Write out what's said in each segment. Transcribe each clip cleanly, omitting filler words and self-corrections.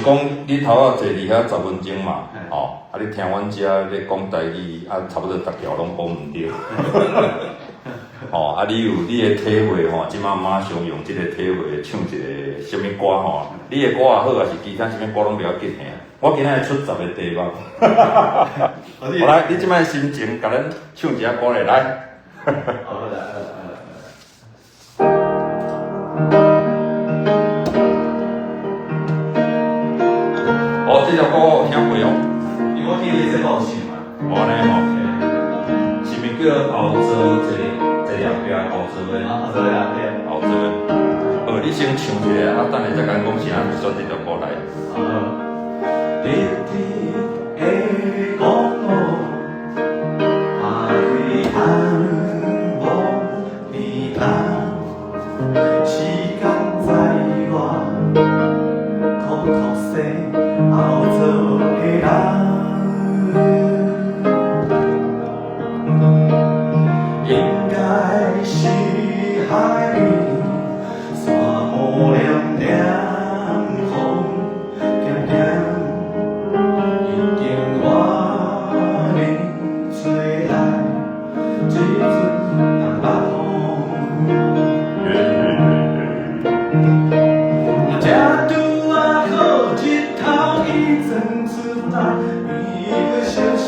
講你頭仔坐佇遐10分鐘嘛，吼，啊你聽阮遮咧講台語，啊差不多逐條攏講毋著。吼，啊你有你的體會吼，這擺馬上用這個體會唱一個啥物歌吼？你的歌也好，抑是其他啥物歌攏袂要緊的。我今仔日出10個題目。好來，你這擺心情，共咱唱一下歌咧，來。好來，好來，好來。哦，這條歌我有聽過哦。因為我記得這歌有唱嘛。哦，按呢吼，是毋是叫後座這這兩邊後座的？後座的對。後座的。好，你先唱一下，啊，等下再共講是按怎選這條歌來。好。直直的公路，海岸無邊岸，時間在我苦苦說後座的人，應該是海邊，沙霧涼涼，風涼涼。已經偌呢濟來，這陣東北風。這拄仔好日頭伊轉出來，伊閣小小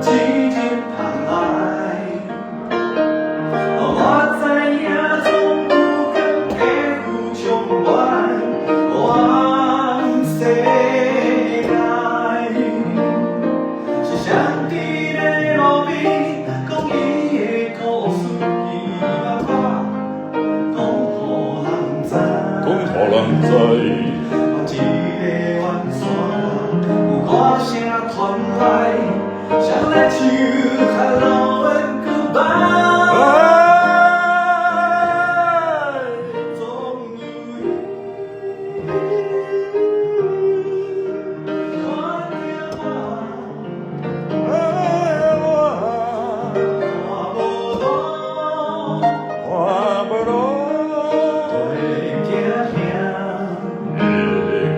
一日芳來。我知影總有天會浮充滿全世界。是誰佇咧路邊講伊的故事，希望我講予人知。講予人知。我一个遠山有歌聲傳來，誰來唱 Hello and goodbye？總有伊看著我，看無路，看無路，會驚嚇，會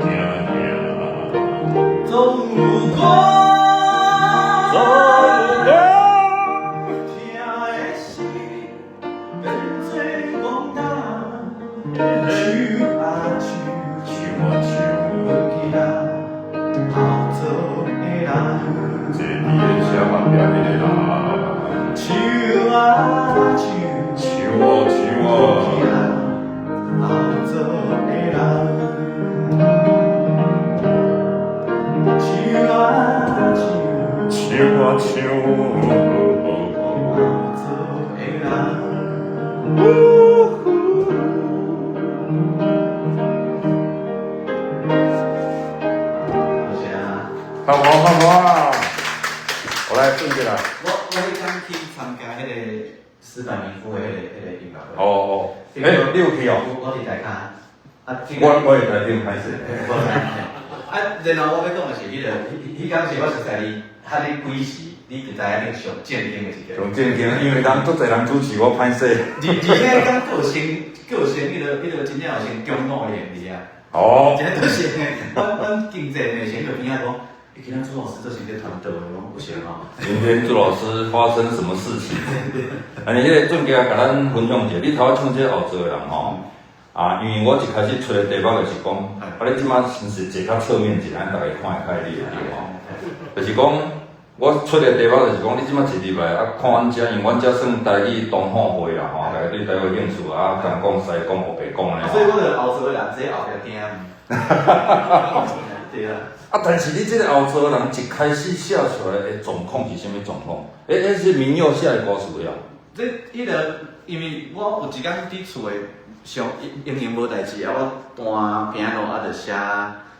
驚嚇。總有歌，總有聽的是變做戇膽，唱啊唱，唱啊唱，回去啦，後座的人。坐佇个車後壁彼個人，唱啊唱，唱啊唱啊，回去啦，後座的人。唱啊唱，唱啊唱，後座的人。呜呼。多謝啊！好好好好，我來轉過來。我彼工去參加彼個矢板明夫的彼個音樂會。哦哦，欸，你有去哦？我佇台跤。啊，我會台頂歹勢。啊，然後我欲講的是，彼個，彼彼工是我熟似你，哈你幾時，你就知影恁上正經的一個。上正經，因為人足濟人主持，我歹勢。而且彼工閣有先，閣有先彼個真正有先中午的嫌疑啊。哦。真正是，阮經濟的先就邊仔講，欸，今仔朱老師這是咧傳道的，講有啥吼？今天朱老師發生什麼事情？啊，你彼個俊傑共咱分享一下，你頭仔唱這個後座的人吼，啊，因為我一開始出的題目就是講，啊，你這擺是毋是坐較側面一點，逐家看會較你會著吼？就是講，我出的題目就是講，你這擺坐入來啊，看阮遮，因為阮遮算台語同好會啦吼，大家對台語有興趣啊，東講西講，烏白講按呢所以我就後座的人坐後壁聽。對啊。啊，但是你這個後座人一開始寫出來的狀況是啥物狀況？欸，欸，是民謠寫的歌詞啊？這彼個，因為我有一工佇厝的上閒閒無代誌啊，我彈 piano 啊，就寫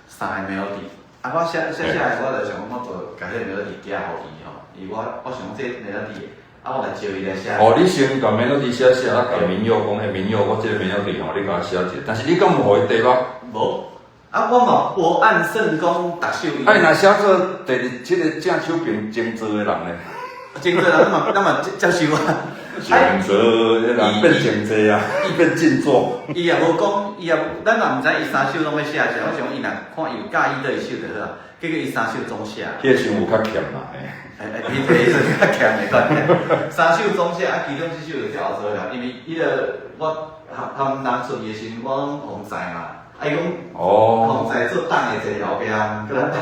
三個 melody。啊，我寫寫寫的，我就想講，我就共彼個 melody 寄予伊吼，伊我想講這 melody，啊，我來招伊來寫。哦，你先共 melody 寫寫，啊，共民謠講，欸，民謠我這個 melody 吼，你共我寫一下。但是你敢有予伊題目？無。啊，我嘛無按算講逐首。啊，伊若寫做第二這個正手邊前座的人呢？前座人，咱嘛接受啊。靜坐，彼人變靜坐啊，變靜坐。伊也無講，伊也咱嘛毋知伊三首攏欲寫啥，我想伊若看伊有佮意佗一首就好啊。結果伊三首總寫。彼個時有較欠啦，嘿。欸，伊彼時較欠的款，三首總寫啊，其中一首就是後座啦，因為彼個我含含人出去的時陣，我攏予載嘛，啊伊講予載做等的坐後壁，閣咱等，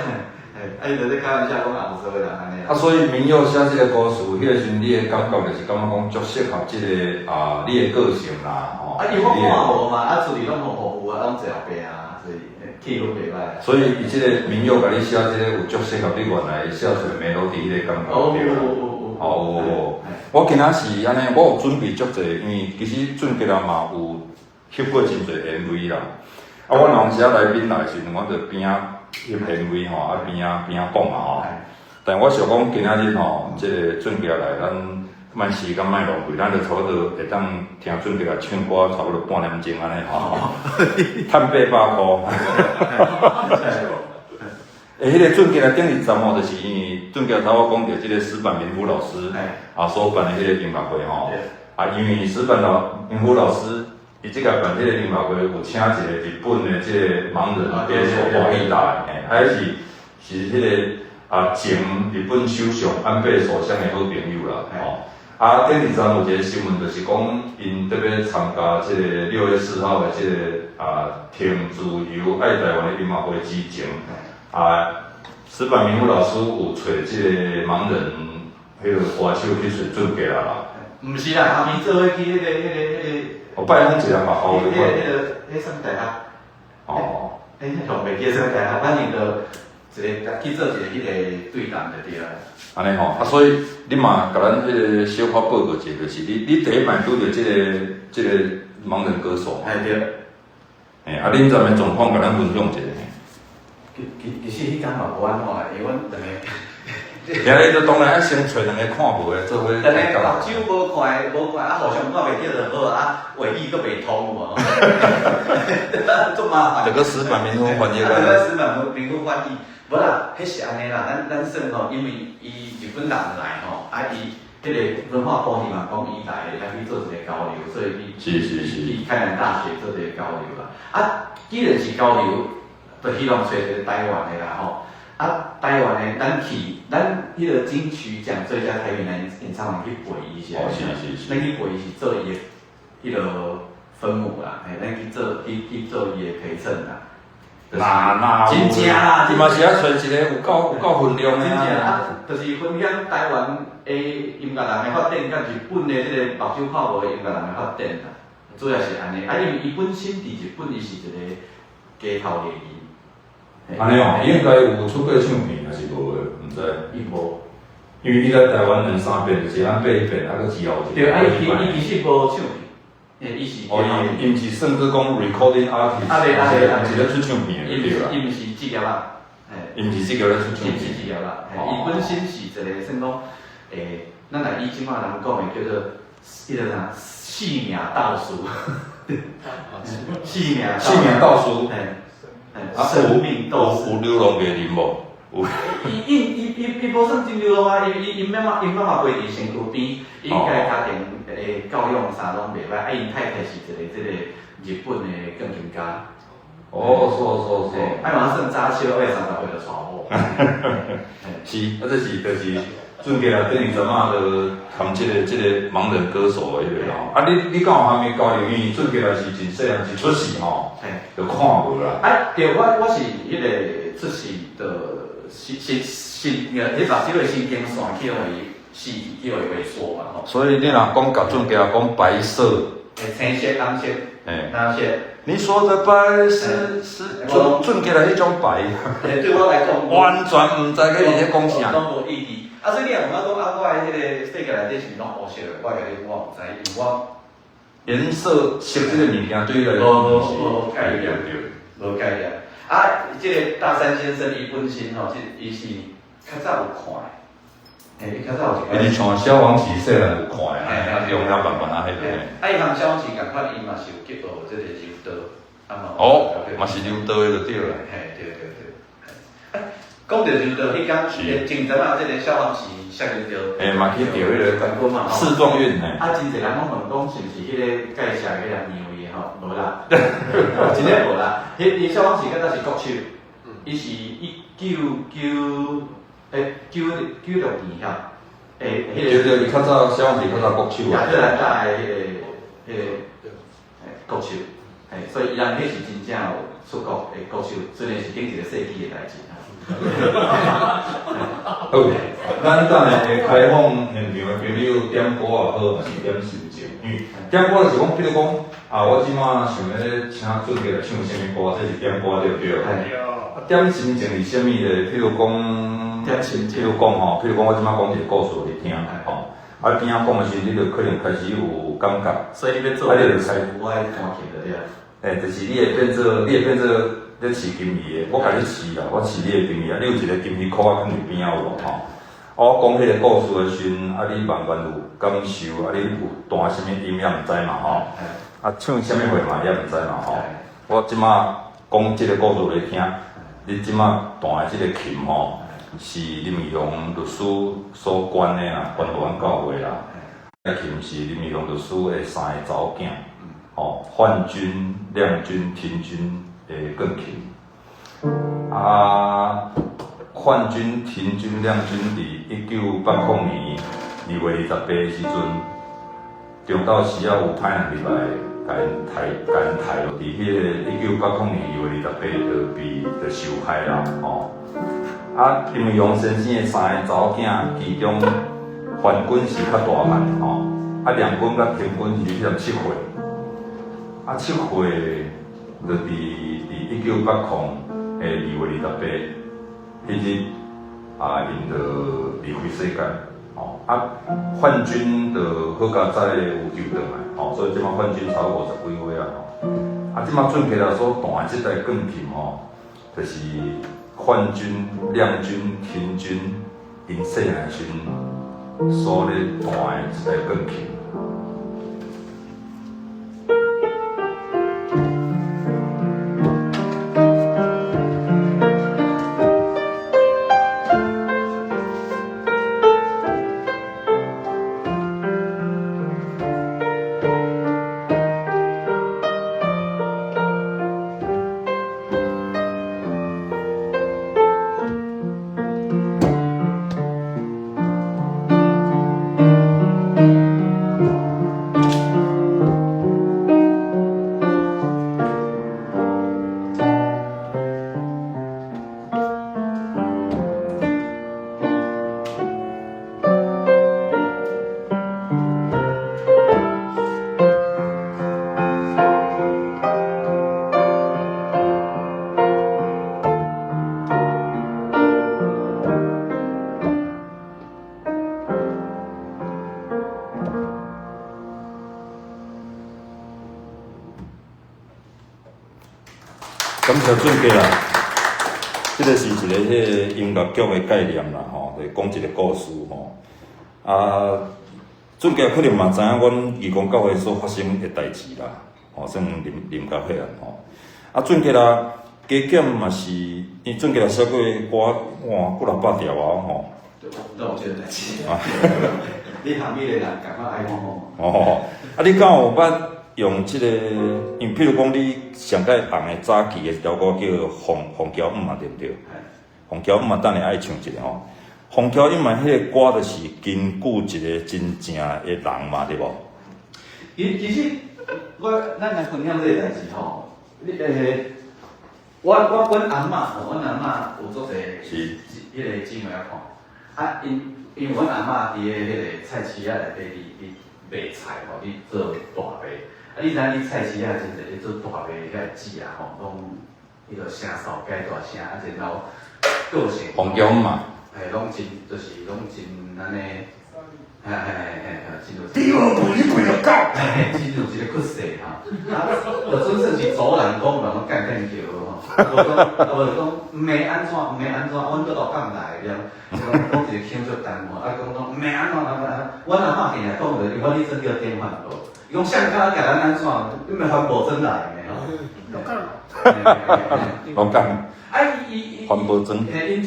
嘿，啊伊就咧開玩笑講後座的人按呢。啊，所以民謠寫這個歌詞，彼個時陣你的感覺就是感覺講足適合這個啊，你的個性啦，吼。啊，因為我看無嘛，啊出去攏予服務啊，攏坐後壁啊，所以氣氛袂歹。所以伊這個民謠共你寫這個有足適合你原來寫出來 melody 彼個感覺對啦。哦，有。我今仔是按呢，我有準備足濟，因為其實俊傑人嘛有翕過真濟 MV 啦。啊，我有時仔來賓來的時陣，我就邊仔翕 MV 吼，啊邊仔邊仔講嘛吼。但我想講今仔日吼，這個俊傑來，咱莫時間莫浪費，咱就差不多會當聽俊傑來唱歌，差不多半點鐘按呢吼，趁800箍。欸，彼個俊傑來頂一站吼，就是因為俊傑頭仔講著這個矢板明夫老師啊所辦的彼個音樂會吼，啊，因為矢板老明夫老師伊這個辦這個音樂會有請一個日本的這個盲人歌手華義達，欸，啊，彼是彼個啊前日本首相安倍首相的好朋友啦，吼。啊，頂一站有一個新聞，就是講𪜶特別參加這個6月4號的這個啊挺自由愛台灣的音樂會之前，啊，矢板明夫老師有揣這個盲人彼個歌手去揣俊傑啦。毋是啦，伊做伙去彼個。我拜訪一下嘛，好。彼個啥物大學？哦。欸，拢袂記啥物大學，反正就一個去做一個彼個對談就對啦。按呢吼，啊，所以你嘛共咱彼個小可報告一下，就是你第一擺拄著這個盲人歌手嘛。嘿對。嘿，啊，恁陣的狀況共咱分享一下。其實彼工嘛無按怎，因為阮兩个。今日就當然愛先揣兩個看無的做伙。兩个目睭無看，無看，啊，互相看袂著就好，啊，話語閣袂通有無？足麻煩。這個矢板明夫翻譯啊。這個矢板明夫翻譯，無啦，彼是按呢啦，咱算吼，因為伊日本人來吼，啊伊彼個文化部希望講伊來來去做一個交流，所以伊去開南大學做一個交流啦。啊，既然是交流，就希望揣一個台灣的啦吼。啊，台灣的咱去，咱彼個金曲獎最佳台語男演唱會去陪伊是，咱去陪伊是做伊的彼個分母啦，嘿，咱去做伊的陪襯啦。那真正啦，伊嘛是愛揣一個有夠分量的真正啊，就是分享台灣的音樂人的發展，佮日本的這個目睭看無的音樂人的發展啦，主要是按呢。啊，因為伊本身佇日本，伊是一個街頭藝人。按呢哦，伊應該有出過唱片，還是無的？毋知。伊無，因為伊來台灣兩三遍，就是按八遍，啊，閣之後對，啊，伊其實無唱片，欸，伊是。哦，伊毋是算做講 recording artist，啊對啊對啊，毋是咧出唱片的對啦。伊毋是職業啊，嘿。伊毋是職業咧出唱片。伊毋是職業啦，嘿，伊本身是一個算講，欸，咱來以這擺人講的叫做，彼個啥，四命道士。四命四命道士。嘿。啊，生命鬥士有流浪藝人無？有。伊無算真流浪啊！伊因媽媽陪佇身軀邊，伊家家庭的教養啥攏袂歹，啊，𪜶太太是一個這個日本的鋼琴家。哦，是是是。啊嘛算早笑，欲30歲就娶某。是，啊，這是就是俊傑啊，等於陣仔就含這個盲人歌手的彼個吼。啊，你敢有含伊交流？因為俊傑也是真細漢，一出世吼，就看無啦。啊，對，我是彼個出世就神神神，彼目睭的神經線去予伊死去予伊萎縮嘛吼。所以你若講共俊傑講白色，欸，青色、紅色、藍色。你說的白是俊傑的彼種白。欸，對我來講，完全毋知佢佇咧講啥。攏無意義。啊，所以你若問我講啊，我的彼個世界內底是毋是攏烏色的？我共你講，我毋知，因為我顏色色這個物件對你來講無概念，無概念。啊，這個大山先生伊本身吼，這伊是較早有看的，欸，伊較早有一個。伊是像蕭煌奇細漢有看的，啊，用遐慢慢啊，彼個。啊，伊含蕭煌奇仝款，伊嘛是有去學這個柔道，啊嘛。哦，嘛是柔道的就對啦。嘿，對對對。講著柔道，彼工前陣仔這個蕭煌奇摔跤著。欸，嘛去著彼个冠軍嘛吼。世壯運呢。啊，真濟人攏問講是毋是彼個介紹彼個楊伊的吼，無啦，真正無啦。彼伊蕭邦時較早是國手，伊是一九九欸九九六年遐，欸，彼個對對，伊較早蕭邦是較早國手啊。亞特蘭大的彼個國手，嘿，所以伊人彼是真正有出國的國手，雖然是頂一個世紀的代誌。好，咱等下會開放現場的朋友點歌也好，抑是點心情。因為點歌就是講，比如講，啊，我這馬想欲請俊傑來唱啥物歌，這是點歌對毋對？啊，點心情是啥物咧？譬如講，點心情譬如講吼，譬如講，我這馬講一個故事予你聽，吼，啊，邊仔講的時陣，你就可能開始有感覺。所以你欲做，啊，你就開我愛彈琴就對了。欸，就是你會變做，你會變做咧飼金魚的，我共你飼啦，我飼你的金魚啊，你有一個金魚殼仔囥佇邊仔有無吼？啊，我講彼個故事的時陣，啊，你慢慢有感受，啊，你有彈啥物音也毋知嘛吼？啊，唱啥物貨嘛也毋知嘛吼？我這馬講這個故事予你聽，你這馬彈的這個琴吼，是林義雄律師所捐的啦，捐予阮教會啦。這琴是林義雄律師的三个查某囝，吼，范軍、亮君、廷君的鋼琴。啊，范軍、廷君、亮君佇1980年2月28的時陣，中晝時仔有派人入來，共𪜶刣，共𪜶刣落佇彼个1980年2月28就被就受害啦，吼。啊，林義雄先生的三个查某囝，其中范軍是較大漢，吼，啊，亮君佮廷君是才七歲，啊，七歲就佇1980的2月28彼日，啊，𪜶就離開世間，吼，啊，范軍就好佳哉有救轉來，吼，所以這馬范軍差不多五十幾歲啊，吼，啊，這馬俊傑來所彈的這台鋼琴，吼，就是范軍、亮君、廷君𪜶細漢時陣所咧彈的這台鋼琴。感謝俊傑啦，這個是一個彼个音樂劇的概念啦，吼，就是講一個故事吼。啊，俊傑可能嘛知影阮義工教會所發生的代誌啦，吼，算林林家彼案吼。啊，俊傑啦，加減嘛是，因俊傑也寫過歌，哇，幾若百條啊吼。都有這個代誌。你旁邊的人共款愛看吼。哦，啊，你敢有捌用這個？因為譬如講，你上蓋紅的早期的一條歌叫《鳳鳳嬌姆》嘛，對毋對？鳳嬌姆嘛，等下愛唱一下吼。鳳嬌姆嘛，彼個歌就是根據一個真正的人嘛，對無？其實，我咱來分享這個代誌吼。你我阮翁仔吼，阮翁仔有足濟彼個姊妹仔看。啊，因為阮翁仔佇个彼個菜市仔內底佇賣菜吼，佇做大賣。啊，你知影佇菜市仔真濟咧做大賣遐個姊仔吼，攏彼個聲掃街大聲，啊，然後個性。鳳嬌嘛。嘿，攏真，就是攏真按呢，嘿嘿嘿嘿，真有。對，你跪落狗。嘿，真有一個骨勢吼。啊，就準算是祖人講，嘛攏干干叫吼。無講，無就講，毋免按怎，毋免按怎，阮閣鹿港來的了。講一個腔足重吼，啊，講講毋免按怎，按怎，阮阿嬤定定講著，因為阮咧轉叫典範無。伊講誰敢共咱按怎，你咪翻無轉來的吼。鹿港。鹿港。啊，啊，伊伊環保裝。嘿，𪜶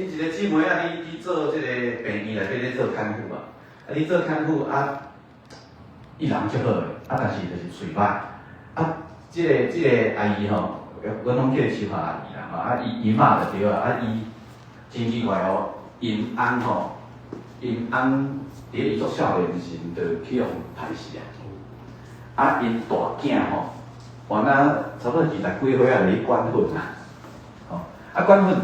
一個姊妹啊，佇做這個病院內底咧做看護啊，啊，佇做看護啊，伊人足好的，啊，但是就是喙歹，啊，這個阿姨吼，阮攏叫伊秋華阿姨啦，吼，啊，伊伊媽就對啊，啊，伊真奇怪哦，𪜶翁吼，𪜶翁佇咧伊足少年時陣就去予刣死啊，啊，𪜶大囝吼，原來差不多20幾歲啊，就去管粉啊。吼，啊管粉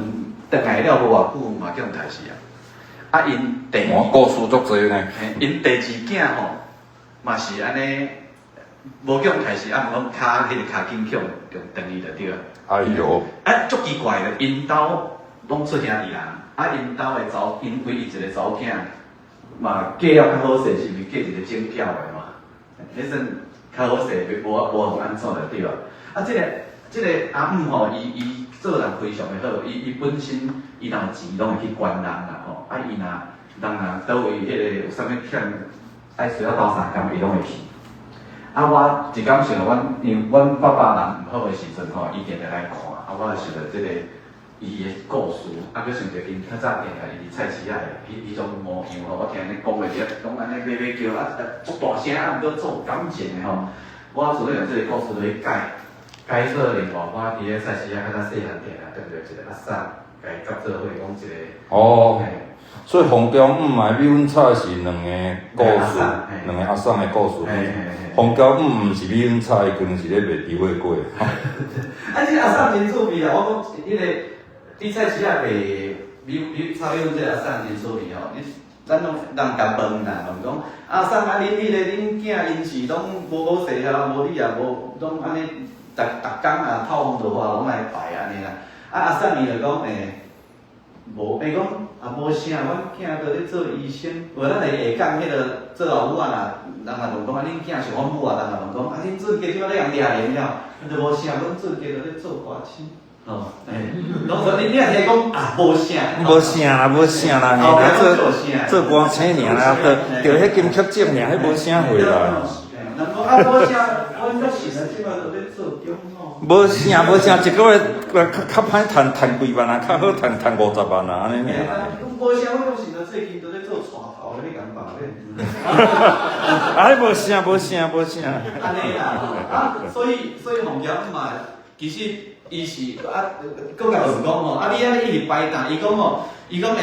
轉來了無偌久嘛，叫𪜶刣死啊！啊，𪜶第我故事足濟呢。嘿，𪜶第二囝吼，嘛是按呢，無叫𪜶刣死，啊，毋過跤彼個跤筋去予𪜶斷去就對啊。哎喲，啊，足奇怪的，𪜶兜攏出兄弟人，啊，𪜶兜的查𪜶唯一一個查某囝嘛嫁了較好勢，是毋是嫁一個種票的嘛？彼算較好勢，無無予按怎就對啊。啊，這個阿姆吼，伊做人非常的好，伊本身伊若有錢，攏會去捐人啦吼。啊，伊若人若佗位彼個有啥物欠，愛需要鬥相共，伊攏會去。啊，我一工想著阮，因為阮爸爸人毋好的時陣吼，伊定定來看，啊，我就想著這個伊的故事，啊，閣想著𪜶較早定定伊佇菜市仔的彼種模樣吼，我聽𪜶講的時，攏按呢欲欲叫，啊，足大聲，啊，毋過足有感情的吼。我想欲用這個故事來解。解說另外，我佇咧菜市仔較早細漢定定拄著一個阿嬸，共伊夾做伙講一個。哦，所以馮嬌姆的米粉炒是兩個故事，兩個阿嬸的故事。馮嬌姆毋是米粉炒，伊可能是咧賣豬血粿。啊，這個阿嬸真趣味啊！我講彼個佇菜市仔賣米炒米粉這個阿嬸真趣味吼。你咱攏人共問啦，問講阿嬸啊，恁彼個恁囝𪜶是攏無好勢啊，無你也無攏按呢，逐逐工啊透風落雨攏來排按呢啦。啊阿嬸伊就講無，伊講啊無啥，阮囝都咧做醫生。有咱會下講彼個做老母啊，若人若問講啊，恁囝是阮母啊，人若問講啊，恁俊傑這擺咧共掠連了，伊就無啥，阮俊傑都咧做歌星。哦，嘿，攏說你若聽講啊，無啥，無啥啦，無啥啦，嘿啦，做做歌星爾啦，著著彼金曲獎爾，彼無啥貨啦。人講啊，無啥，阮才是這擺都咧做中吼。無啥無啥，一個月較較歹趁趁幾萬啊，較好趁趁50萬啊，按呢爾。無啥，我講是呢，最近都咧做帶頭咧，你感覺咧？啊，無啥無啥無啥。按呢啦，啊，所以馮嬌嘛，其實伊是啊，閣共問講吼，啊，你按呢一直擺檔，伊講吼，伊講𪜶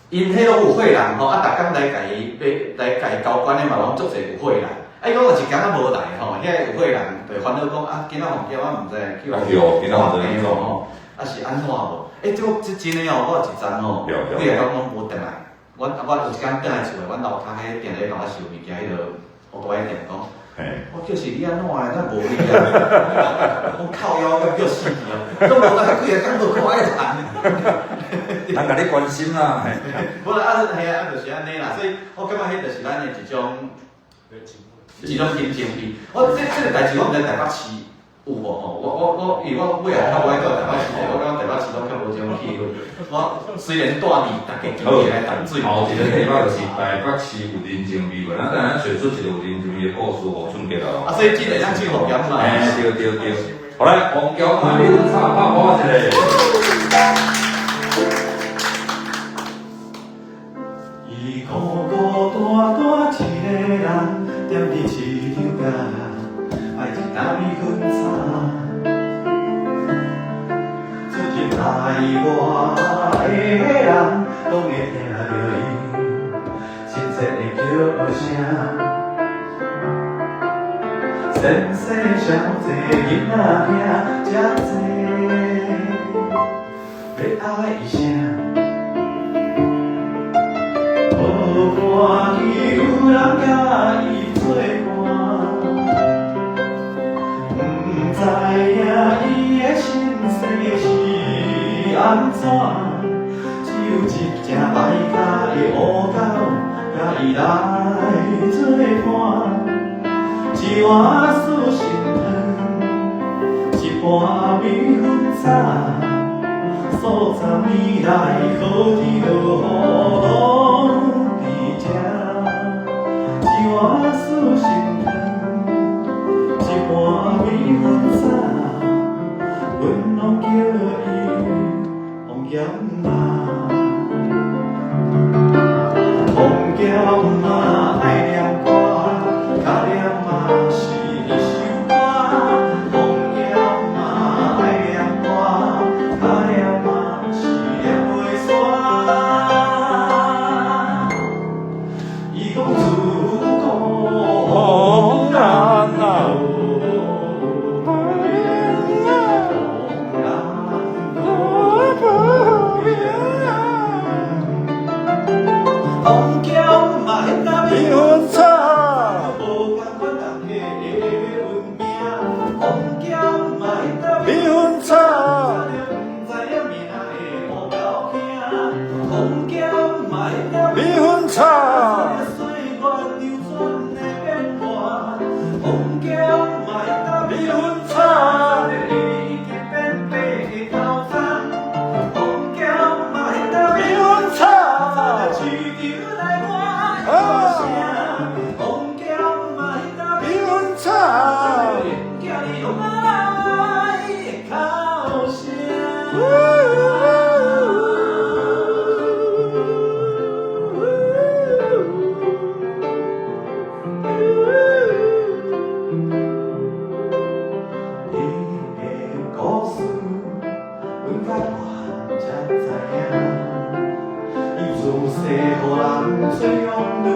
彼攏有貨人吼，啊，逐工來共伊買來共伊交關的嘛，攏足濟有貨人。啊，伊講有一工仔無來吼，遐個有貨人就會煩惱講啊，今仔馮嬌我毋知去予今仔毋知吼，啊是按怎無？欸，這真的哦，我有一陣吼，幾个工攏無轉來。我有一工轉來厝的，阮樓跤彼店咧共我收物件，彼個烏大仔店講，我叫是你按怎的，哪無你啊？我靠腰甲叫死去哦，攏無來幾个工無看彼個人。人共你關心啦。無啦，啊，嘿啊，就是按呢啦，所以我感覺彼就是咱的一種人情味。我這個代誌我毋知台北市有無吼？我因為我尾仔較無愛住台北市，我感覺台北市攏較無這種氣氛。我雖然住佇逐家近來淡水。後一個地方就是台北市有人情味無？咱等下揣出一個有人情味的故事，予俊傑啦。啊，所以這個咱唱馮嬌嘛。嘿，對對對。好來，馮嬌嘛，米粉炒拍鼓一下。伊孤孤單單一個人，踮佇市場角，賣一擔米粉炒。出入來往的人，攏會聽著伊親切的叫聲。先生小姐囡仔兄，遮濟欲愛啥？無歡喜有人佮伊做伴，毋知影伊的心事是按怎，只有一隻歹跤的烏狗，佮伊來做伴。一碗素心湯，一盤米粉炒，數十年來好天落雨攏佇這。一碗素心湯，一盤米粉炒，阮攏叫伊嬌嘛，王嬌嘛愛念歌，跤念嘛是一首歌。王嬌嘛愛念歌，跤念嘛是念袂煞。伊講自古難啊！王嬌嘛彼搭米粉炒，無仝款人的運命。王嬌嘛彼搭米粉炒，毋知影命的烏狗兄。王嬌嘛彼搭米粉炒，歲月流轉的變化。王嬌嘛彼搭米粉炒，伊已經變白的頭鬃。王嬌嘛彼搭米粉炒，市場內外的歌聲。王嬌嘛彼搭米粉炒，囝兒攏愛的哭聲。伊的故事，阮甘願才知影。伊自細予人做養女，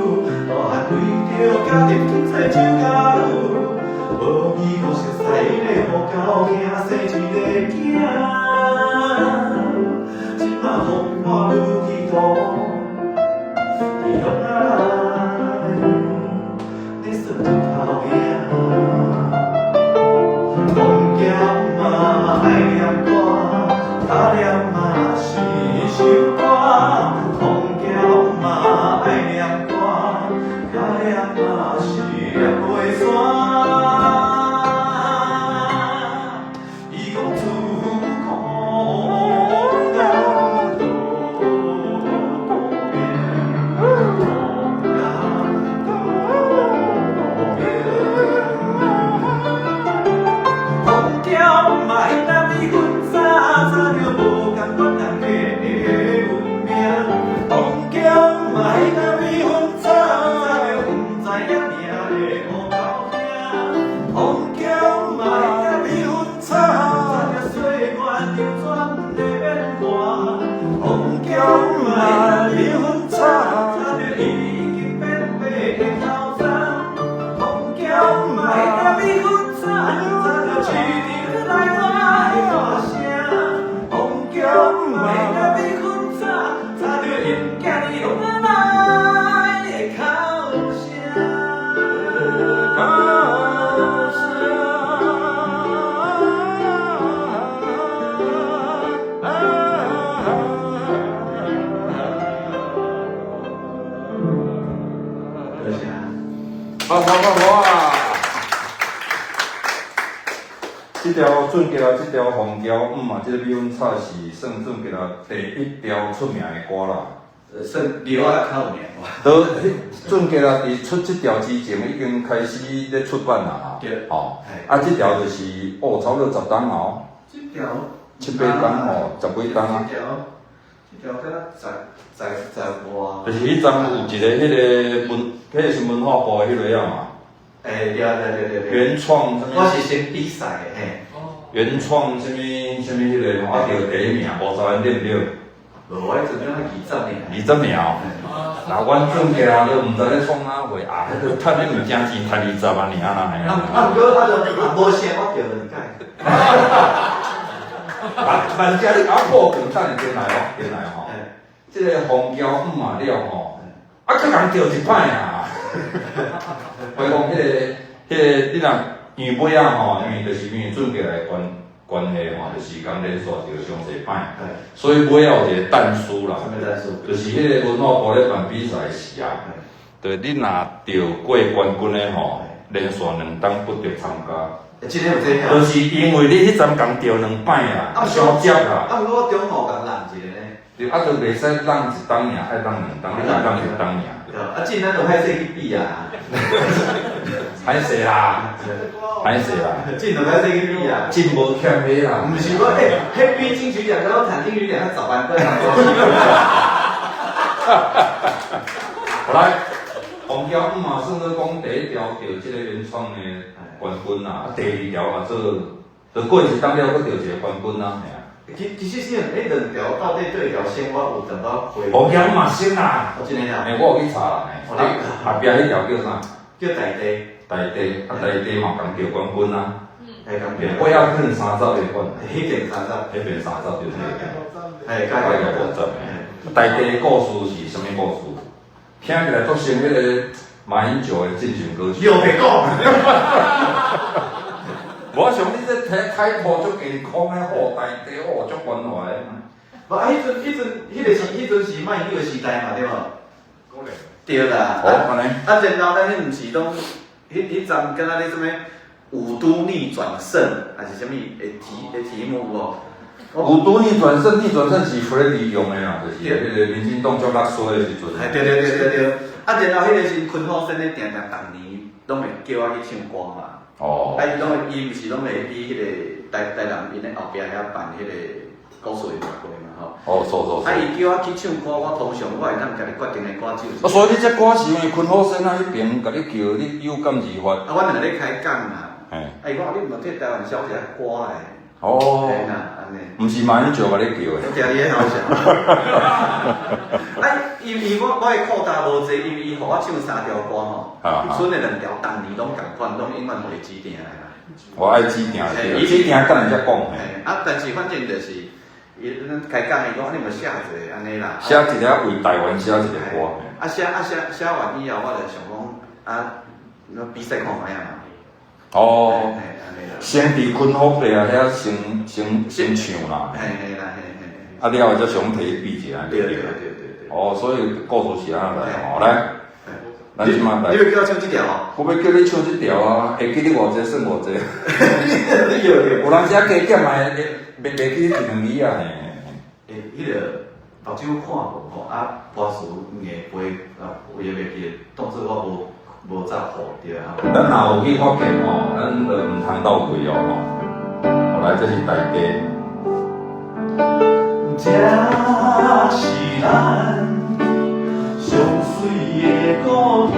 大漢為著家庭經濟就教女，無見過熟似的烏狗兄生一個囝。這馬風雨愈起途，伫鄉仔內，咧算日頭影。王嬌嘛愛念歌，跤念嘛是一首歌。王嬌嘛愛念歌，跤念嘛是念袂煞。伊講自古難渡命，難渡命。王嬌嘛彼搭米粉炒，早就無仝款人的運命。王嬌嘛彼搭米粉炒，早就毋知影命的烏狗兄。王嬌嘛彼搭米粉炒，早就歲月流轉的變化。王嬌嘛彼搭米粉炒，早就已經變白的頭鬃。王嬌嘛彼搭米粉炒，早就市場內外的歌聲。王嬌嘛彼搭米粉炒，早就𪜶囝兒攏愛的哭聲。哭聲。多謝。好好好好啊！這條準吉啦，這條紅椒毋嘛，這個米粉炒是算準吉啦第一條出名的歌啦。算流仔較有名。都準吉啦，佇出這條之前已經開始咧出版啦。對。吼，啊，這條就是哦，差不多10冬哦。這條。七八冬吼，十幾冬啊。這條，這條敢若十外。就是彼陣有一個彼個文，彼個是文化部的彼個啊嘛。欸，對對對對對。原創啥物？我是先比賽的嘿。原創啥物啥物彼個吼，啊得第一名，50元對毋對？無，我彼陣才20名。 20名哦。那阮準吉啦，都毋知咧創啥貨啊，彼個趁彼物件錢趁20萬爾啦，嘿啊啊，毋過啊，就無啥，我著兩擺。萬只你共我報警，等下進來哦，進來吼。這個紅椒毋嘛了吼，啊，閣共著一擺啊！我講彼個，你若因為尾仔吼，因為就是因為準吉來關係吼，就是共連續著傷濟擺，所以尾仔有一個但書啦，就是彼個文化部咧辦比賽時啊，對，你若著過冠軍的吼，連續兩冬不得參加。真的有這樣？就是因為你彼陣共著兩擺啊，傷接啦。啊，毋過我中午共攬一個呢。對，啊，就袂使攬一冬爾，愛攬兩冬，你共攬一冬爾。對，啊，進咱就歹勢去比啊。歹勢啦。這歌哦，歹勢啦，進就歹勢去比啊。真無欠彼啦。毋是我，欸，彼比金曲獎佮我彈金曲獎10萬塊。好來，黃嬌嘛算咧講第一條得這個原創的冠軍啦，啊，第二條嘛做，就過一冬了，閣得一個冠軍啦，嘿啊。其實是彼兩條到底對一條線，我有淡薄回。黃嬌嘛先啦。哦，真的啊。欸，我有去查啦，嘿。後壁彼條叫啥？叫大地。大地，啊大地嘛共得冠軍啊。會共得。我猶可能30個冠。彼邊30。彼邊30就是。嘿，加個50。大地的故事是啥物故事？聽起來足像彼個馬英九的進行歌曲。又別講。我想你這態態度足健康的，吼，大地哦足關懷的。無啊，彼陣，彼個是彼陣是馬英九的時代嘛，對無？對啦。哦，按呢。啊，然後咱彼毋是攏，彼陣敢若咧啥物五都逆轉勝，還是啥物的題目無？五都逆轉勝，逆轉勝是 Freddy 用的啦，就是彼個民進黨足落衰的時陣。哎，對對對對對。啊，然後彼個時昆虎先生定定逐年攏會叫我去唱歌嘛。哦。啊，伊攏會，伊毋是攏會佇彼個台南𪜶的後壁遐辦彼個故事會嘛吼。哦，錯錯錯。啊，伊叫我去唱歌，我通常我會當家己決定的歌手。啊，所以你這歌是因為昆虎先生彼爿共你叫，你有感而發。啊，阮兩個咧開講嘛。嘿。啊，伊講你毋替台灣寫一個歌的。哦。嘿啦，按呢。毋是馬英九共你叫的。我聽你咧好笑。啊，因為我的擴大無濟，因為伊予我唱三條歌吼，賰的兩條逐年攏仝款，攏永遠予伊指定的啦。我愛指定，指定等下才講。嘿，啊，但是反正就是，伊咱開講伊講你嘛寫一個按呢啦。寫一個為台灣寫一個歌。啊寫啊寫寫完以後，我就想講啊，比賽看覓啊嘛。哦。先佇昆福地啊遐先唱啦。嘿嘿啦嘿嘿。啊了後才想提比一下。對對對對對。哦，所以故事是按呢來吼，來，咱這馬來。你欲叫我唱這條哦？我欲叫你唱這條啊，會記你偌濟算偌濟。你有有當時啊加減嘛會袂記一兩字啊嘿。欸，彼個目睭看無吼，啊，歌詞硬背啊，有會袂記得，當做我無扎好對啊。咱若有去發現吼，咱就毋通鬥氣哦吼。後來這是大地。這是咱上媠的故鄉，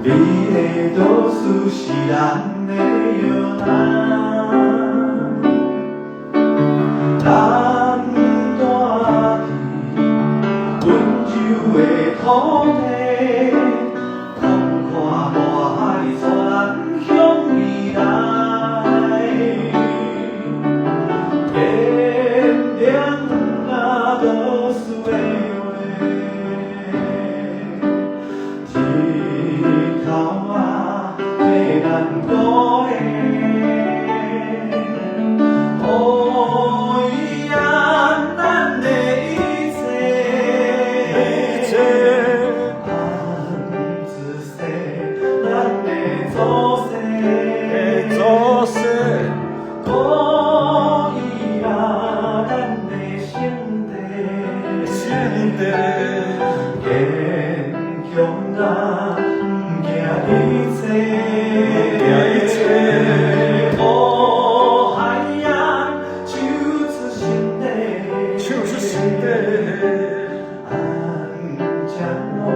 美的都市是咱的搖籃。咱住佇溫柔的土地，廣闊大海帶咱向未來。堅定啊，多數的話，日頭啊，替咱顧的。哦呀，咱的一切，安子說，咱的祖先，故意啊，咱的聖地，堅強啊，毋驚一切，哦海洋，唱出心底，安怎哦，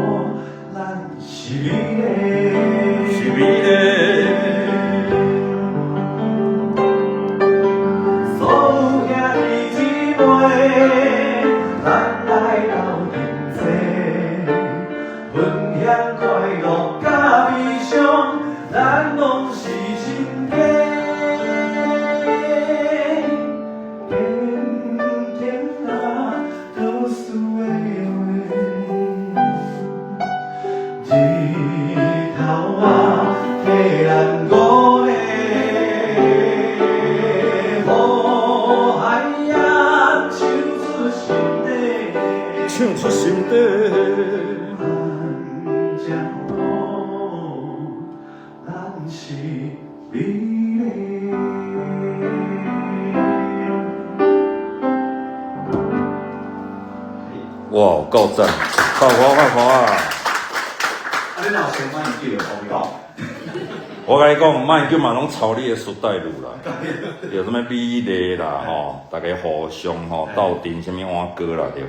咱是美麗。所有兄弟姊妹，咱來鬥陣齊，分享快樂佮悲傷，咱攏是親家。堅定啊，多數的話，日頭啊，替咱顧的。哦海洋，唱出心底，安怎哦，咱是美麗。哇，夠讚！快活快活啊！啊，你若有先馬英九的朋友？我共你講，馬英九嘛攏抄你的 style 啦，對，啥物美麗啦吼，大家互相吼鬥陣，啥物碗糕啦對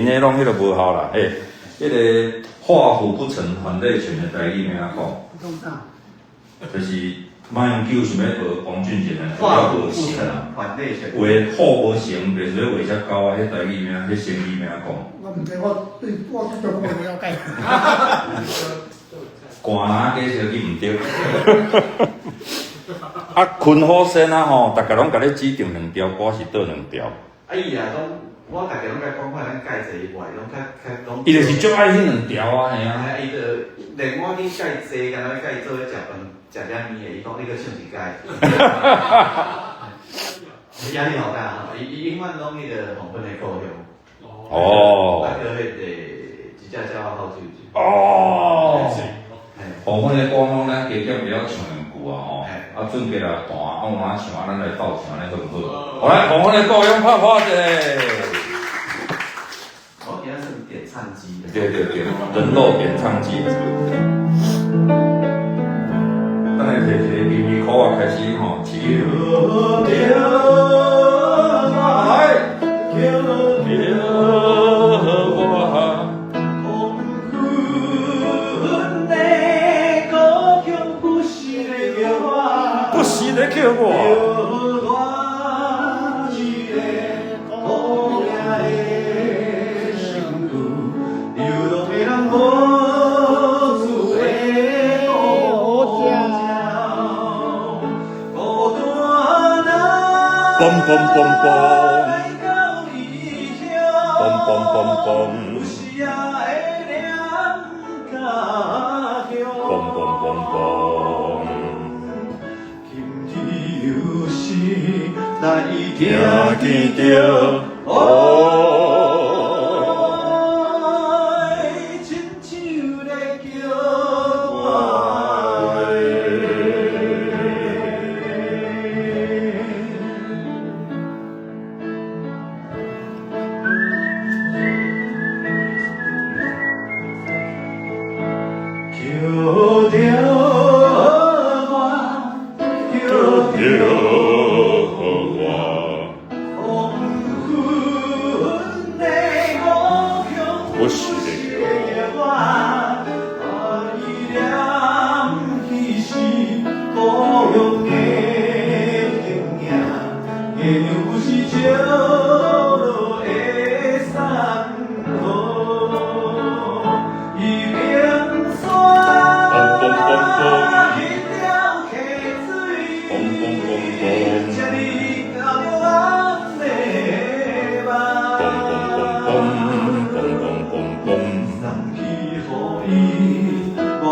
，𪜶彼攏彼個無效啦，欸，彼個畫虎不成反類犬的台語欲按怎講？講啥？就是馬英九想欲學王俊傑的，畫虎不成成反類犬。畫虎無成，袂使畫隻狗啊！彼台語欲按，彼成語欲按怎講？我毋知，我對我對中國無了解。寒哪加小去毋對。啊，坤好先啊吼，逐家攏共你指定兩條歌是佗兩條？啊伊啊，攏我逐家攏共講，看咱蓋濟伊無愛，攏較較攏。伊就是足愛彼兩條啊，嘿啊。啊，伊就連我去蓋濟，敢若佮伊做伙食飯、食點物的，伊講你閣唱一擺。壓力好大吼，伊伊永遠攏彼個黃昏的故鄉。哦。啊，閣彼個一隻鳥仔好啾啾。哦。黃昏的故鄉，咱加減會曉唱兩句啊吼。啊，準備來彈，啊有影唱，啊咱來鬥唱，按呢好毋好？好來，黃昏的故鄉拍破一下。我今仔算點唱機。對對對，人肉點唱機。等下提一個金魚箍仔開始吼，起。來，叫著我。黃昏的故鄉不是咧叫我，不是咧叫我。叫我一个孤零的身軀，流浪的人無厝的乌鸟，孤單嘣嘣嘣嘣，来到異鄉，嘣嘣嘣嘣，有時也會念家鄉。嘣嘣嘣嘣。今日有時來聽聽見著，哦，親像咧叫我。叫著我，叫著我。黃昏的故鄉，不是咧叫我，愛念彼時故鄉的形影，月亮有時照落的山河，伊冰山嘣嘣嘣彼條溪水，嘣嘣嘣嘣，這呢甘愿的夢。嘣嘣嘣嘣嘣嘣嘣。送去予伊，我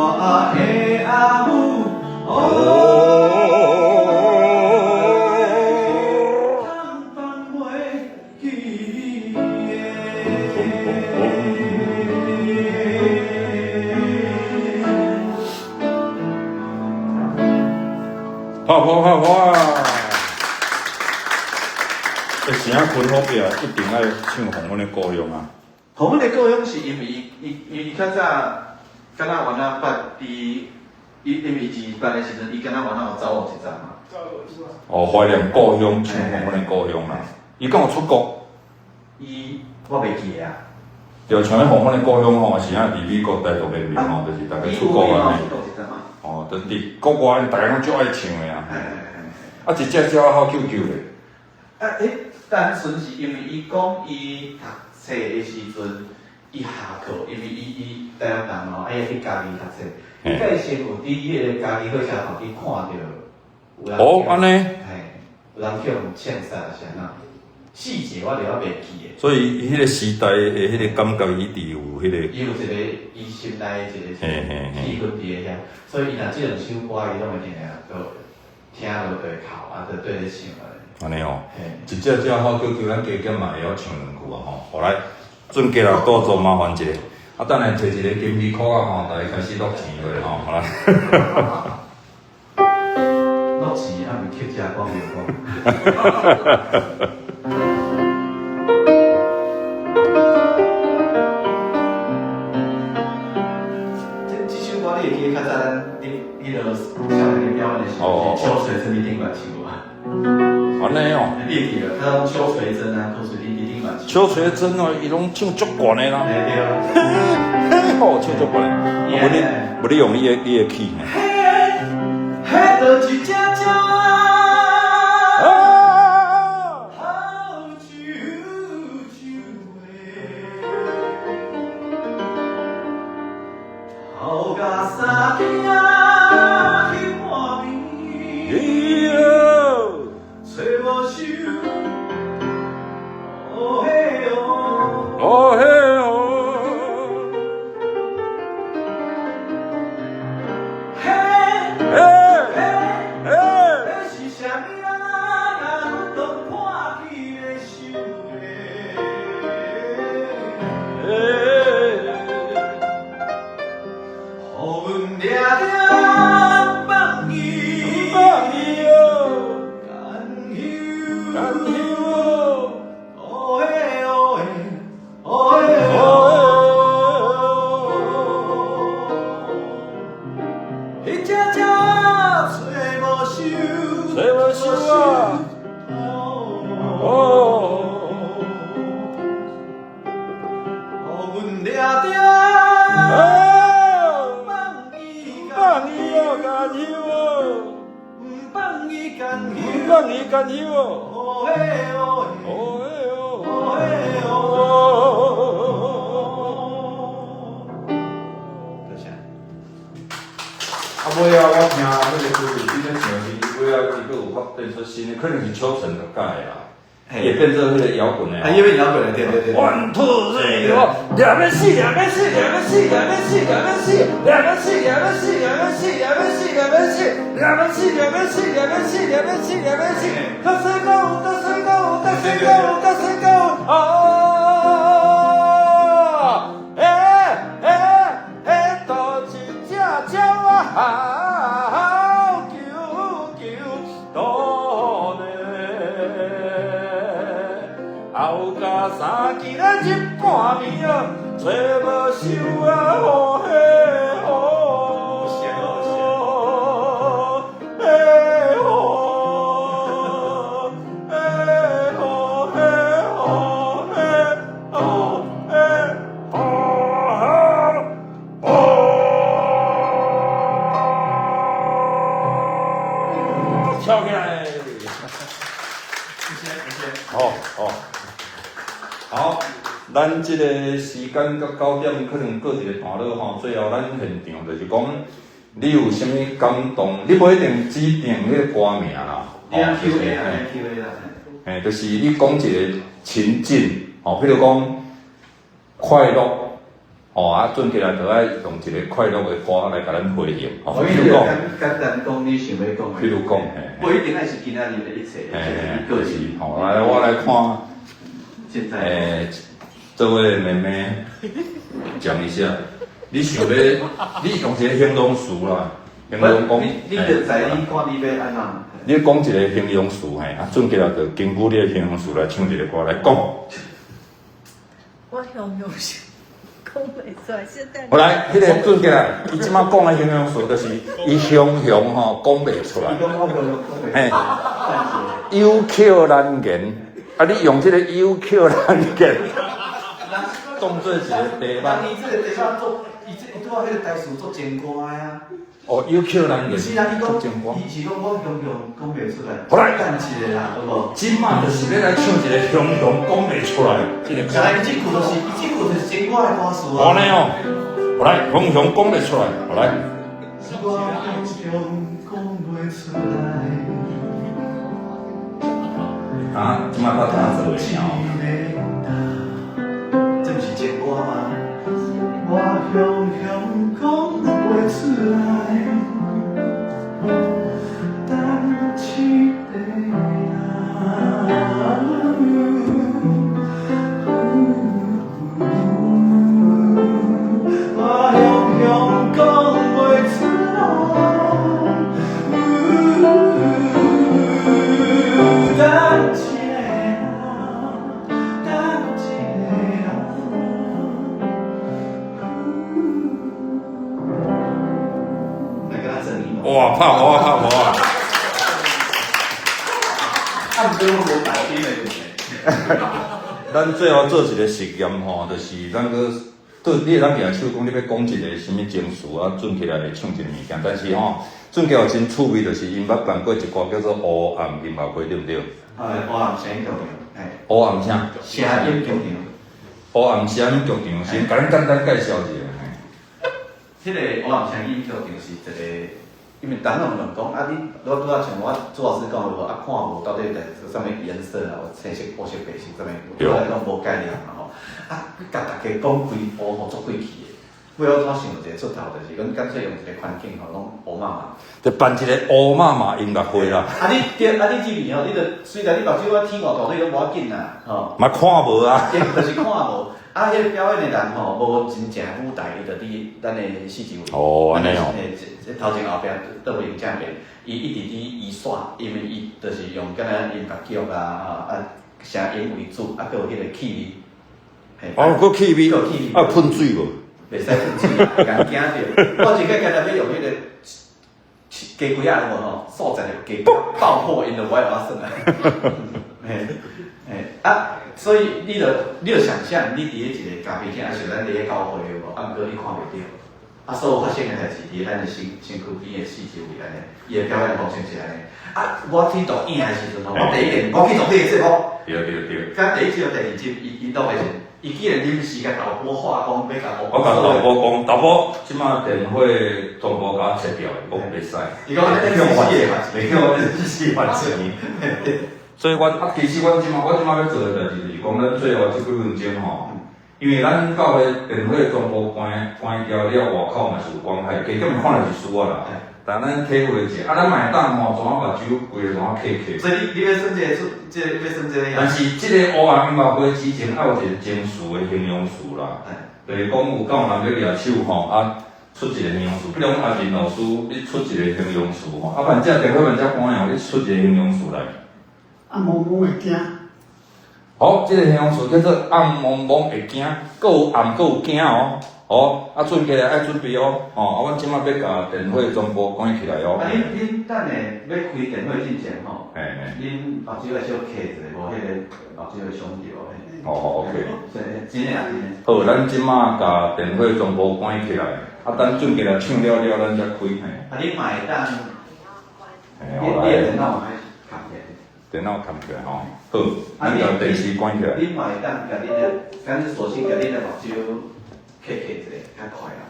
的阿母。哦，通放袂記的。拍破拍破！欸，是啊，坤好壁一定愛唱黃昏的故鄉啊！黃昏的故鄉是因為伊伊伊較早，敢若原來捌佇伊因為伊二八的時陣，伊敢若原來有走路一站嘛。哦，懷念故鄉，唱黃昏的故鄉啦。伊敢有出國？伊我袂記得啊。對，像彼黃昏的故鄉吼，是啊，佇美國台獨聯盟吼，就是逐家出國啊。伊有出國一站嘛。哦，就佇國外，逐家攏足愛唱的啊。嘿嘿嘿。啊，一隻鳥仔好啾啾咧。啊，彼單純是因為伊講伊讀冊的時陣，伊下課，因為伊伊台南人吼，愛去嘉義讀冊，伊才先有佇彼個嘉義火車頭去看著有人。哦，按呢。嘿，有人去予槍殺是按怎？細節我就猶袂記的。所以伊彼個時代的彼個感覺，伊一直有彼個。伊有一個伊心內的一個氣氛佇咧遐，所以伊若這兩首歌，伊攏會定定都聽落就會哭，啊，就對咧唱按呢。按呢哦，嘿。一隻鳥好叫叫，咱加減嘛會曉唱兩句啊吼。好來，準過來倒做麻煩一下，啊，等下提一個金魚箍仔吼，逐家開始落錢落吼，好來。落錢啊，毋乞食講袂講。這這首歌你會記得較早咱恁彼個少年珍伫顶悬唱无？按呢哦。你會記得？他講邱垂貞啊，柯垂貞佇頂懸唱。邱垂貞哦，伊攏唱足懸的啦。對對。嘿吼，唱足懸的。無你，無你用你的 key。彼就是一隻鳥仔，好啾啾的，哭甲三更去半暝，揣無收，哦嘿哦，哦嘿哦，嘿，嘿，嘿，嘿，彼是啥物人啊？甲阮当破去的想的。嘿，予阮掠著放伊，放伊哦，甘休，甘休哦嘿哦嘿，哦嘿哦，哦。彼隻鳥揣無收，揣無收啊，哦，予阮掠著放伊，放伊哦，甘休哦，毋放伊甘休，放伊甘休哦，哦嘿哦哦嘿哦，哦嘿哦。多謝。啊，尾仔我聽彼個歌你咧唱伊，尾仔伊閣有發展出新的，可能是邱成共改的啦，伊會變做彼個搖滾的。啊，伊變搖滾的，對對對。 One two three four，兩邊四，兩邊四，兩邊四，兩邊四，兩邊四，兩邊四，兩邊四，兩邊四，兩邊四，兩邊四，兩邊四，兩邊四，兩邊四，兩邊四，兩邊四，得四個五，得四個五，得四個五，得四個五，啊！欸欸欸，倒一隻鳥仔好啾啾倒咧，哭甲三更咧入半暝啊，揣無收啊，哦嘿哦，嘿哦，嘿哦，嘿哦，嘿哦，嘿哦，哦，跳起來！謝謝。好，好，好，咱這個時間到9點，可能過一個段落吼。最後，咱現場就是講，你有啥物感動？你無一定指定彼個歌名啦。你按 Q A 啦，按 Q A 啦。嘿，就是你講一個情境，吼，譬如講快樂，吼啊，準起來就愛用一個快樂的歌來共咱回應，吼。譬如講，簡單講你想欲講的。譬如講，嘿。不一定愛是今仔日的一切，嘿，個就是吼，來我來看。現在。這位妹妹講一下，你想欲，你用一個形容詞啦，形容講，你就知你看你欲按怎？你講一個形容詞嘿，啊，準起來就根據你的形容詞來唱一個歌來講。我形容詞講袂出來，現在。好來，彼個準起來，伊這擺講的形容詞就是伊雄雄吼講袂出來。伊講我雄雄講袂出來。嘿，有口難言，啊，你用這個有口難言，當做一個題目。伊這個題目做，伊這伊拄仔彼個台詞做情歌的啊。哦，有口難言。毋是啦，伊講，伊是講我雄雄講袂出來。好來，等一下啦，好無？這擺就是欲來唱一個雄雄講袂出來，這個。來，伊這句就是，伊這句就是情歌的歌詞啊。按呢哦，好來，雄雄講袂出來，好來。我雄雄講袂出來。啊，這擺我怎做的哦？這毋是情歌嗎？我雄雄講袂出來，等一個人。我雄雄講袂出來，等一個人，等一個人。來跟他爭一哇，拍好啊，拍好啊！所以我無打音的問題。咱最後做一個實驗吼，就是咱閣對你會當舉手講，你欲講一個啥物情緒啊，轉起來會唱一個物件。但是吼，轉起來真趣味，就是𪜶捌辦過一寡叫做烏暗音樂會，對毋對？哎，烏暗聲音劇場，嘿。烏暗啥？聲音劇場。烏暗聲音劇場，先共咱簡單介紹一下。彼個烏暗聲音劇場是一個，因為等人問講啊，你我拄仔像我朱老師講的無啊，看無到底是啥物顏色啊，有青色、烏色、白色啥物，對我來講無概念嘛吼。啊，共大家講規烏吼足過氣的，尾我怎想一個出頭，就是講乾脆用一個環境吼，攏烏麻麻。就辦一個烏麻麻音樂會啦。啊你對，啊你這邊吼，你著雖然你目睭我天五大水攏無要緊啦，吼。嘛看無啊。對，就是看無。啊，彼個表演的人吼，無真正舞台，伊就佇咱的四周圍。哦，按呢哦。嘿，這頭前後壁倒位正邊，伊一直佇移線，因為伊就是用敢若音樂劇啊，啊聲音為主，啊，閣有彼個氣味。哦，閣氣味，啊，噴水無？袂使噴水，共驚著。我一個敢若欲用彼個雞胿仔有無吼？素材就雞爆破，𪜶就無愛互我耍啊。嘿，嘿，啊。所以你著想象，你佇咧一個咖啡廳，抑是咱佇咧教會有無？啊，毋過你看袂著。啊，所有發生的代誌，佇咱的身身軀邊的四周圍按呢，伊的表演方式是按呢。啊，我去錄影的時陣吼，我第一遍我去錄彼個節目。對對對。甲第一集、第二集，伊伊錄的是，伊竟然臨時共導播話講欲共我。我共導播講，導播這馬電話全部共我切掉，講袂使。伊講你去罰錢，袂去予死罰錢。所以阮啊，其實阮這馬欲做的代誌就是講，咱最後這幾分鐘吼，因為咱教會電話全部關關掉了，外口嘛是有關係，加減看來是輸啊啦。但咱體會一下，啊，咱嘛會當吼，怎啊目睭規個怎啊閉起。所以你欲耍這個出，這個欲耍這個。但是這個烏暗音樂會之前，愛有一個情緒的形容詞啦，就是講有夠人欲舉手吼，啊，出一個形容詞，比如講阿仁老師，你出一個形容詞吼，啊，反正電話反正關哦，你出一個形容詞來。暗濛濛會驚。好，這個形容詞叫做暗濛濛會驚，閣有暗閣有驚哦。哦，啊，準備來愛準備哦。吼，啊，阮這馬欲共電話全部關起來哦。啊，恁等下欲開電話之前吼，嘿嘿，恁目睭愛小閉一下，無彼個目睭會傷著嘿。哦，OK。真的啊，真的。好，咱這馬共電話全部關起來，啊，等準備來唱了了，咱才開嘿。啊，你嘛會當，你你的電腦嘛愛崁起來。電腦崁起來吼，好，咱共電視關起來。你嘛會當共恁的，敢索性共恁的目睭閉閉一下，較快啦，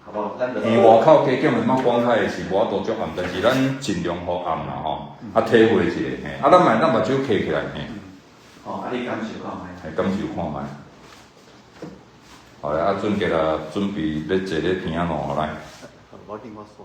好無？咱因為外口加減的嘛光開的是無法度足暗，但是咱盡量予暗啦吼，啊體會一下嘿，啊咱嘛會當目睭閉起來嘿。哦，啊你感受看覓？嘿，感受看覓。好來，啊準備啦，準備欲坐咧聽喏，來。無緊，我煞。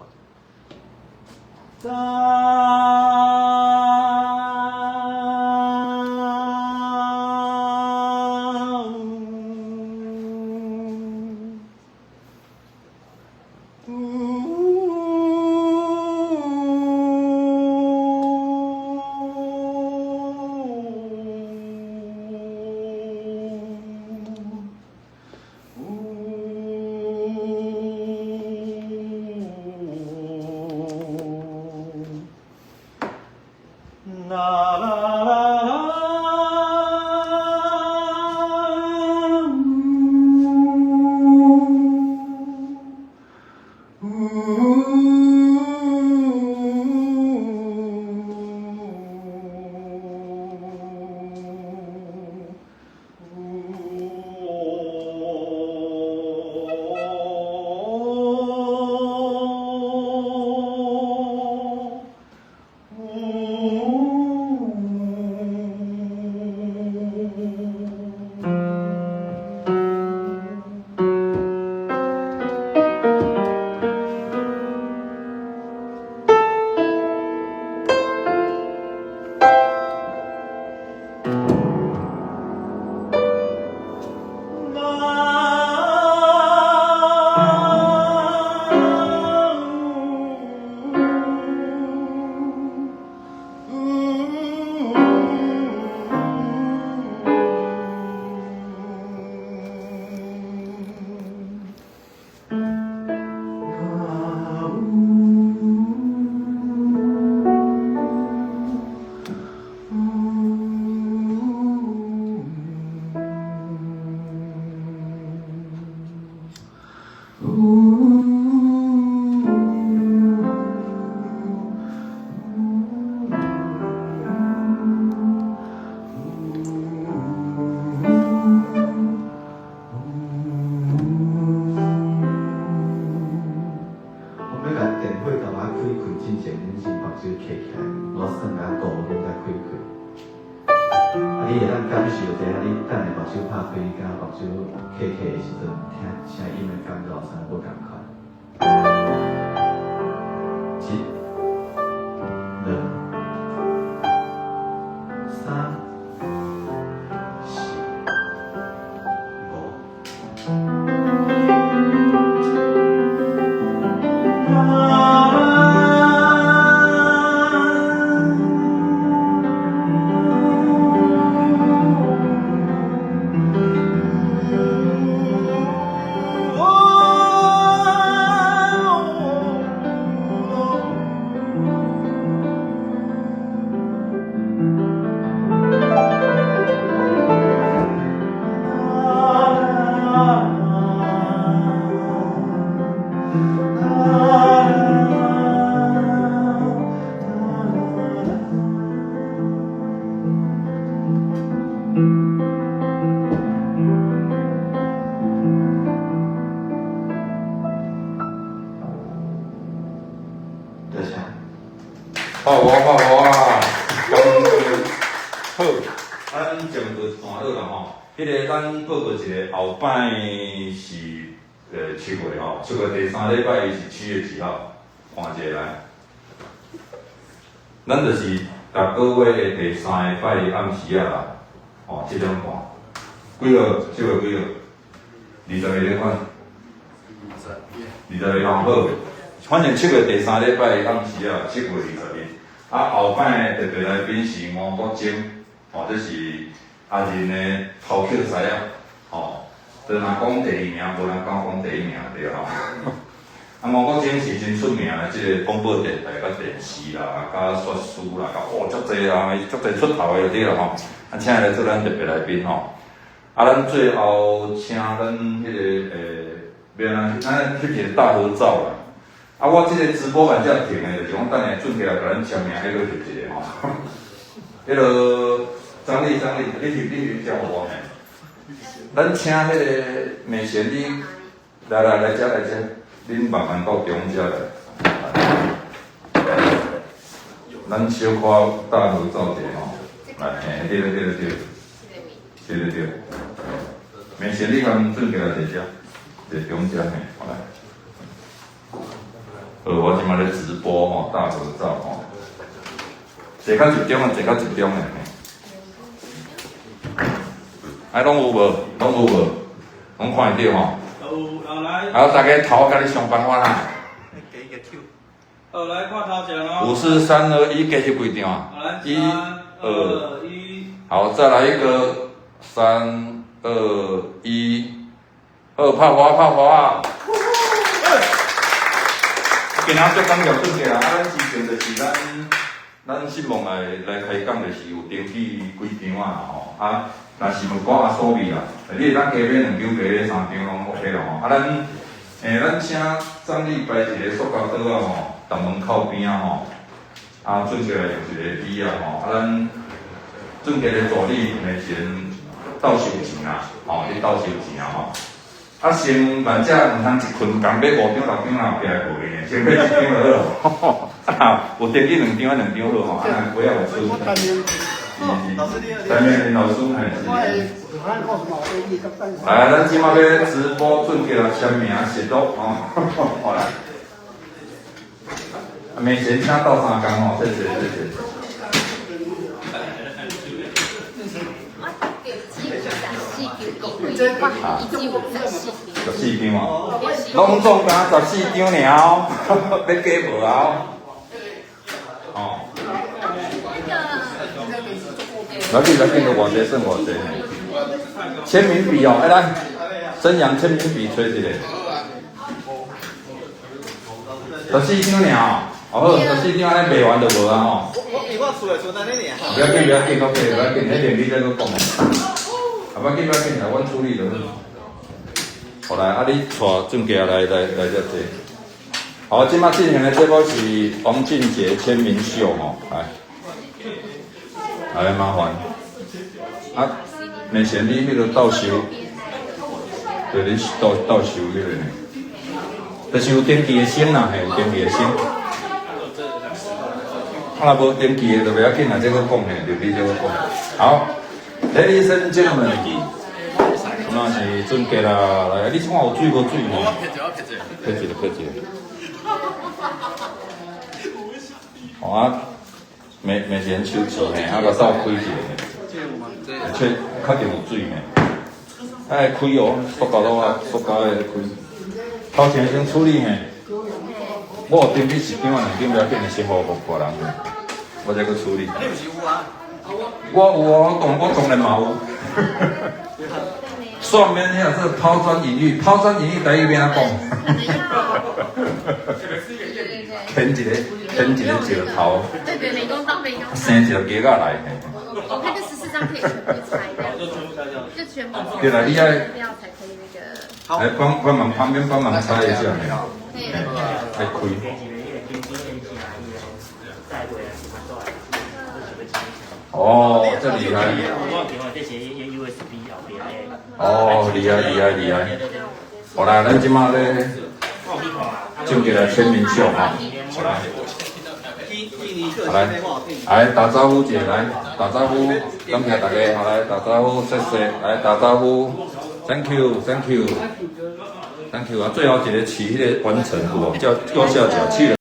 我欲共电火淡薄仔开开之前，恁先目睭瞌起來，我算甲五，恁才開開。啊，你會當感受一下，你等下目睭拍開，佮目睭瞌瞌的時陣，聽聲音的感覺有啥無仝款？一、兩、三、四、五。多謝。好我好我啊，感恩好，咱节目就换好啦吼。彼个咱報告一下，後擺是7月吼，7月第三禮拜伊是7月幾號？看一下來。咱就是逐個月的第三個拜暗時仔啦，吼7點半。幾號？7月幾號？21日款。21號好。反正7月第三禮拜暗時仔，7月21。啊，後擺特別來賓是吳國楨，吼，這是阿仁的頭殼師仔，吼，就若講第二名，無人敢講第一名對吼。啊，吳國楨是真出名的，這個廣播電台佮電視啦，佮說書啦，佮哦，足濟啦，伊足濟出頭的對啦吼。啊，請伊來做咱特別來賓吼。啊，咱最後請咱彼個免啊，咱翕一個大合照啦。啊，我這個直播版才停的，就是講等下轉起來共咱簽名，彼個翕一個吼。彼個張麗，張麗，你翕你翕遮有無嘿？咱請彼個美賢，你來來來遮來遮，恁慢慢到中遮來。咱小可大合照者吼，來嘿，對對對對，對對對。美賢，你共轉起來坐遮，坐中遮嘿，好來。我這馬咧直播吼，大合照吼，坐較集中啊，坐較集中的嘿。哎，攏有無？攏有無？攏看會著吼。有，來。好，大家頭共你想辦法啦。給一個 Q。好，來看頭前哦。 5、4、3、2、1，加翕幾張啊？ 1、2、1。好，再來一個，3、2、1，好，拍花拍花。今仔足感謝俊傑啊！啊，咱之前就是咱希望來開講，就是有登記幾張啊吼。啊，若是無講啊所謂啦，你會當加買2張、加買3張攏 OK 啦吼。啊，咱請張麗擺一個塑膠桌仔吼，佇門口邊仔吼。啊，俊傑來用一個椅仔吼。啊，咱俊傑的助理目前鬥收錢啦，吼，咧鬥收錢啊吼。啊，先萬只毋通一捆共買5張6張啦，後壁會無用的，先買1張就好。啊，有登記2張啊，2張好吼，啊，若尾仔有出。是，陳明老師，嘿。來，咱這馬欲直播準起來簽名實錄吼，好來。啊，美賢請鬥相共吼，謝謝謝謝。14張哦，攏總敢14張爾哦，欲加無啊？哦。來緊來緊，偌濟算偌濟。簽名筆哦，欸來，真陽簽名筆揣一個。14張爾哦，好，14張按呢賣完就無啊吼。我厝的剩按呢爾。不要緊不要緊，OK，不要緊，彼邊你再閣講。啊，不要緊不要緊，來，阮處理就好。好來，啊，你帶俊傑來來來遮坐。好，這擺進行的節目是王俊傑簽名秀吼，來，來麻煩。啊，美賢你彼個倒收，對，你倒倒收彼個呢？就是有登記的先啦，嘿，有登記的先。啊，若無登記的就袂要緊啦，這閣講嘿，就你這閣講。好，Ladies and gentlemen，那是俊傑啦，來，你這看有水無水吼？撇一個，撇一個。好啊，美美賢手持嘿，啊，共鬥開一下嘿，確確定有水嘿。愛開哦，塑膠袋啊，塑膠的開。頭前先處理嘿。我有登記一張啊，兩張袂要緊，先予予別人，我再閣處理。你毋是有啊？我有啊，我當然嘛有。上面遐這拋磚引玉，拋磚引玉台語欲按怎講？牽一個，牽一個石頭。對對，美工刀，美工刀。生一個雞仔來。我看這14張可以全部拆掉，就全部對啦，你愛掉才可以那個。來幫幫忙旁邊幫忙拆一下，嘿，來開。哦，這厲害！哦，厲害厲害厲害！好啦，咱這馬咧，進來簽名秀哈，好來，好來，來打招呼者來打招呼，感謝大家，好來打招呼，謝謝，來打招呼，Thank you，Thank you，Thank you 啊！最後一個試彼個完成有無？叫右下角試了。